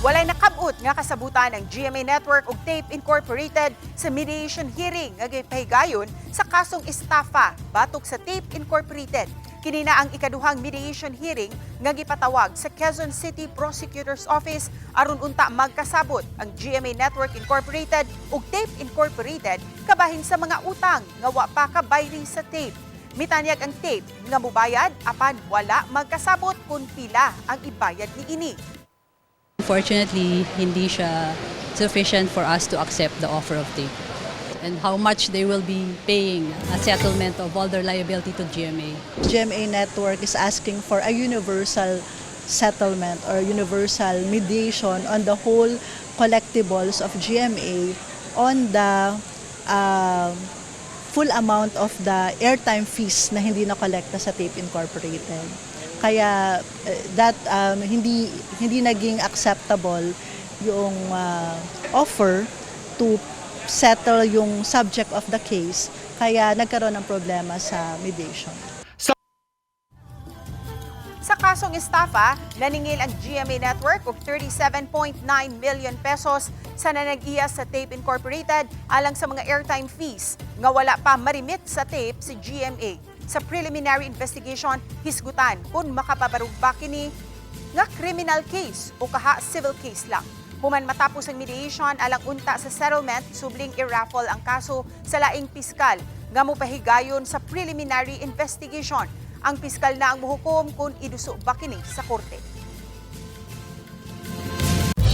Walay nakabot nga kasabutan ang GMA Network ug Tape Incorporated sa mediation hearing nga gipahigayon sa kasong estafa batok sa Tape Incorporated. Kini na ang ikaduhang mediation hearing nga gipatawag sa Quezon City Prosecutor's Office aron unta magkasabot ang GMA Network Incorporated ug Tape Incorporated kabahin sa mga utang nga wa pa kabayri sa Tape. Mitanyag ang Tape nga mubayad, apan wala magkasabot kung pila ang ibayad niini. Unfortunately, hindi siya sufficient for us to accept the offer of Tape and how much they will be paying, a settlement of all their liability to GMA. GMA Network is asking for a universal settlement or universal mediation on the whole collectibles of GMA on the full amount of the airtime fees na hindi na-kolekta sa Tape Incorporated. Kaya that hindi hindi naging acceptable yung offer to settle yung subject of the case, kaya nagkaroon ng problema sa mediation. Sa kasong estafa, naningil ang GMA Network og ₱37.9 million sa nanag-iya sa Tape Incorporated alang sa mga airtime fees nga wala pa marimit sa Tape si GMA. Sa preliminary investigation, hisgutan kung makapabarug ba kini nga criminal case o kaha civil case lang. Human matapos ang mediation alang unta sa settlement, subling i-raffle ang kaso sa laing piskal nga mopahigayon sa preliminary investigation. Ang piskal na ang muhukom kung iduso ba kini sa korte.